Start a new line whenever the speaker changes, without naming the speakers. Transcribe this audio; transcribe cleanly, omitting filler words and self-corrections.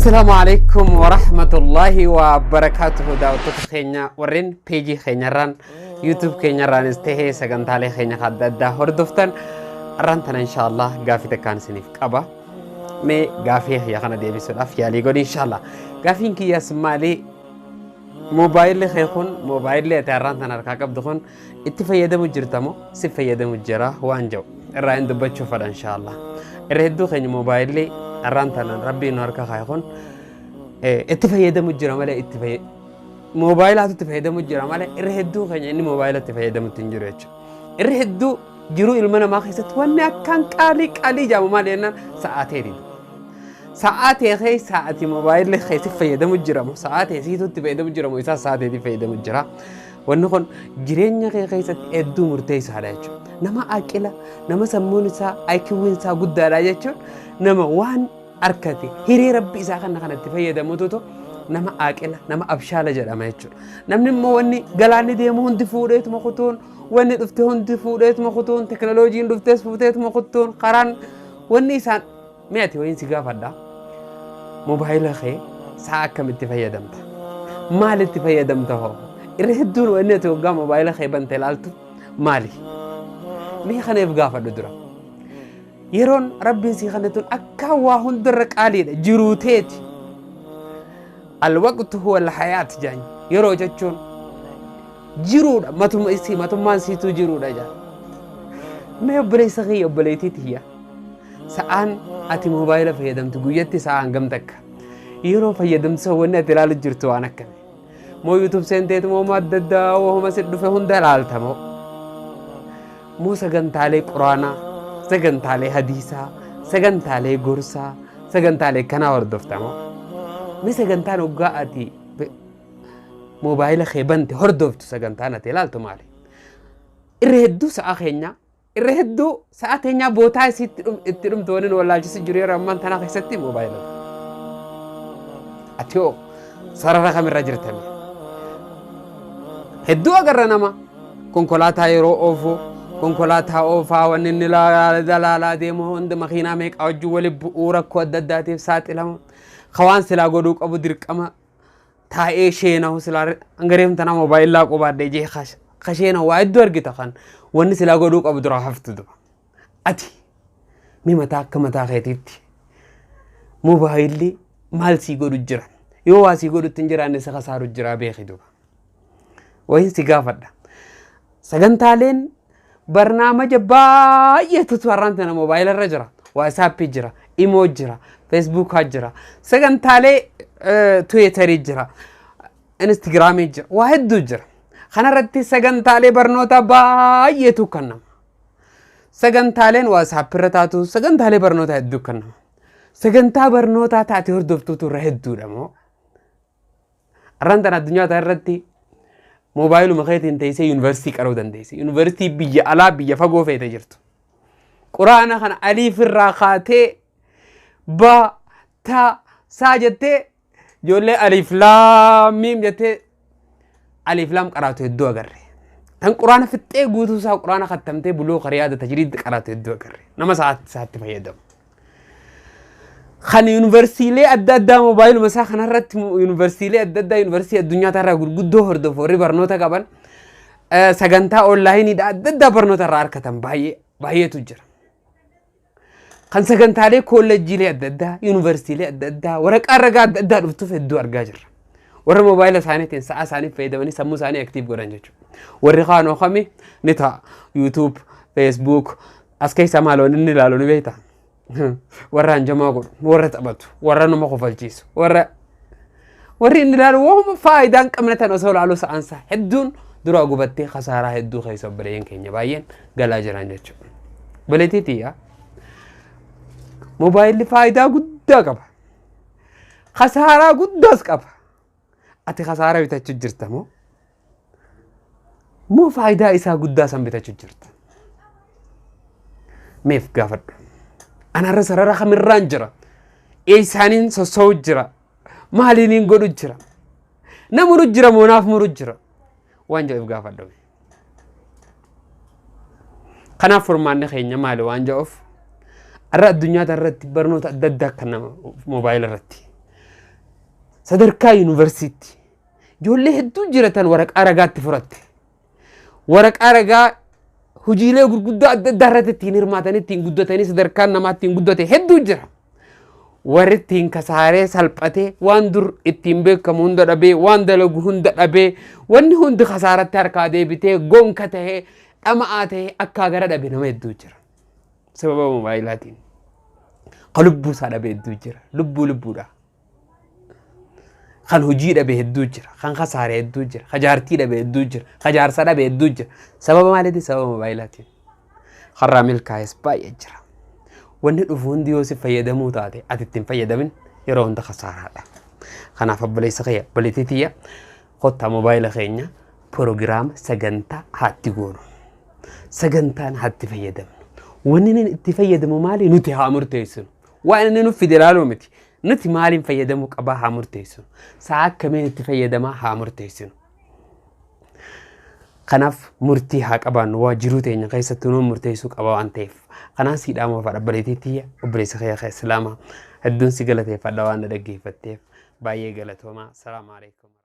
Assalaamu alaikum wa rahmatullahi wa barakaatuhu. Daawwattoota keenya warreen peejii keenyarraan, YouTube keenyarraanis tahee sagantaalee keenya adda addaa hordoftan, arraan tana inshaallah gaafii takkaan isiniif qaba. Mee gaafii kiyya kana deebisuudhaaf yaalii godhi inshaallah. Gaafiin kiyyaas maali? Moobaayilli kee kun, moobaayilli ati arraan tana harkaa qabdu kun, itti fayyadamu jirta moo si fayyadamu jira waan jedhu irraa hin dubbachuu fedha inshaallah. Irra hedduu keenya moobaayilli arraan tana rabbiin nu harka kaa'e kun itti fayyadamu jira malee, itti moobaayilaatu itti fayyadamu jira malee, irra hedduu keenya inni moobaayila itti fayyadamutti hin jiru jechuudha. Irra hedduu jiruu ilma namaa keessatti wanni akkaan qaalii qaalii jaamu maal jennaan sa'aateeti. Sa'aatee keessa ati moobaayilli keessa fayyadamu jira moo sa'aatee siitu itti fayyadamu jira moo isaa sa'aateetii fayyadamu jira? Wanni kun jireenya kee keessatti hedduu murteessaadha jechuudha. Nama aqila, nama sammuun isaa, IQ'n isaa guddaadha jechuun nama waan arkate hiree rabbi isaa kana kanatti fayyadamututu nama aqila, nama abshaala jedhama jechuudha. Namni immoo wanni galaanni deemu hundi fuudheetuma kutuun, wanni dhufte hundi fuudheetuma kutuun, teknooloojiin dhuftes fuuteetuma kutuun, karaan wanni isaan. Mee ati wayiin si gaafadha. Moobaayila kee sa'a akkamitti fayyadamta? Maalitti fayyadamta hoo? Irra hedduun wanni ati waggaa moobaayila kee bante ilaaltu maali? Mee kanaaf gaafadhu dura. Yeroon rabbiin sii kana tun akka waa hundarra qaaliidha. Jiruu teeti. Alwaqtu huwa alhayaat jaan. Yeroo jechuun jiruudha. Matuma isii matummaan siituu jiruudha jaan. Mee obboleessa kiyya, obboleettii tiyya. Sa'aan ati moobaayila fayyadamtu guyyatti sa'a hangam takka? Yeroo fayyadamtu wanni ati ilaalu jirtu waan akkami? Moo YouTube seenteetu moo adda addaa wahuma si dhufe hunda ilaalta moo? Moo sagantaalee quraanaa, sagantaalee hadiisaa, sagantaalee gorsaa, sagantaalee kanaa hordofta moo? Mee sagantaan hoggaa ati moobaayila kee bante hordoftu, sagantaan ati ilaaltu maali? Irra hedduu sa'a keenya, irra hedduu sa'a teenyaa bootaa isiitti itti dhumtu wani nu wallaalchisu jiru yeroo ammaan tanaa keessatti moobaayila. Ati hoo sarara kamirra jirtame? Hedduu agarra, nama konkolaataa yeroo oofu, konkolaataa oofaa wanni inni laalaa deemu hundi makiinaa meeqaa wajjin wali bu'uu, rakkoo adda addaatiif saaxilamu. Ka waan silaa godhuu qabu dirqama taa'ee sheenahu, silaa hangareef tanaa moobaayilaa qubaadhee jee kasheenahu waa hedduu argita, kan wanni silaa godhuu qabu dura haftu dura. Ati mi mataa akka mataa keetiitti moobaayilli maal sii godhu jira? Yoo waa sii godhutti hin jiraanne si kasaaru jira beeki duba. Wayin si gaafadha. Sagantaaleen barnaamaja baay'eetu har'aan tana moobaayila irra jira. WhatsAppii jira, Imo jira, Facebookaa jira, sagantaalee Twitterii jira, Instagramii jira, waa hedduu jira. Kanarratti sagantaalee barnootaa baay'eetu kennama. Sagantaaleen WhatsApp irra taatu sagantaalee barnootaa hedduu kennama. Sagantaa barnootaa taate hordoftuutu irra hedduudha moo? Har'aan tana addunyaa tana irratti moobaayiluma keetiin teessee yuunivarsiitii qaruu dandeesse. Yuunivarsiitii biyya alaa, biyya fagoo feete jirtu. Quraana kana aliif irraa kaatee ba ta saa jettee, ijoollee aliif laam miim jettee aliif laam qaraatu hedduu agarre. Tan quraana fixxee guutuu isaa quraana kattamtee buloo kariyaada tajriid qaraatu hedduu agarre. Nama sa'aatti isaatti fayyadamu. Kan yuunivarsiilee adda addaa moobaayiluma isaa kanarratti yuunivarsiilee adda addaa, yuunivarsiitii addunyaa irraa gurguddoo hordofu, warri barnoota qaban sagantaa onlaayiniidha adda addaa barnoota irraa argatan baay'ee baay'eetu jira. Kan sagantaalee koolleejjiilee adda addaa, yuunivarsiitiilee adda addaa, waraqaa ragaa adda addaa dhuftuuf hedduu argaa jirra. Warra moobaayila isaaniitiin sa'a isaanii fayyadamanii sammuu isaanii active godhan jechuudha. Warri kaan ookami ni ta'a. YouTube, Facebook as keessaa maal wanni inni ilaalu ni beektaa? Warra hanjamaa godhu, warra taphatu, warra nama kofalchiisu, warra warri inni ilaalu waanuma faayidaa hin qabne tan osoo ilaalu sa'ansa hedduun dura gubattee kasaaraa hedduu keessa obboleeyyan keenya baay'een galaa jiran jechuudha. Obboleettii tiyya, moobaayilli faayidaa guddaa qaba. Kasaaraa guddaas qaba. Ati kasaaraa bitachuu jirta moo? Moo faayidaa isaa guddaa san bitachuu jirta? Meef gaafadhu. Anarra sarara kamirraan jira? Eessaaniin sossoo'u jira? Maaliiniin godhu jira? Na muru jira moo naaf muru jira? Waan jedhuuf gaafadhu. Kanaaf furmaanni keenya maali waan jedhuuf, har'a addunyaa irratti barnoota adda addaa kan nama moobaayila irratti. Sadarkaa yuunivarsiitti ijoollee hedduu jiratan waraqaa ragaatti furatte. Waraqaa ragaa hojiilee gurguddaa adda addaa irratti ittiin hirmaatanii ittiin guddatanii sadarkaan namaa ittiin guddate hedduu jira. Warri ittiin kasaaree salphatee waan dur ittiin beekamu hunda dhabee waan dalagu hunda dhabee wanni hundi kasaaratti harkaa deebitee gonka tahee dhama'aa tahee akkaa gara dhabe nama hedduu jira. Sababa mobaayilaatiin. Ka lubbuu isaa dhabe hedduu jira. Lubbuu lubbuudha. Kan hojii dhabe hedduu jira. Kan kasaare hedduu jira. Ka jaartii dhabe hedduu jira. Ka jaarsa dhabe hedduu jira. Sababa maaliitiin? Sababa mobaayilaatiin. Karraa milkaa'es baay'ee jira. Wanni dhufu hundi yoo si fayyadamuu taate ati ittiin fayyadamin yeroo hunda kasaaraadha. Kanaaf obboleessa kiyya obboleettii tiyya kottaa mobaayila keenya piroogiraama sagantaa haatti goonu. Sagantaan haatti fayyadamnu. Wanni inni itti fayyadamu maali nuti haa murteessinu. Waan inni nuuf fide ilaaluu miti. Nuti maaliin fayyadamuu qabaa haa murteessinu. Sa'a akkamiin itti fayyadamaa haa murteessinu. Kanaaf murtii haa qabaannu waa jiruu teenya keessatti nuun murteessuu qaba waan ta'eef. Kanaan sii dhaamoo fadha obboleettii tiyya obboleessa kiyya kan Islaamaa hedduun si galateeffadha waan na dhaggeeffatteef baay'ee galatoomaa. Salaamu alaikum.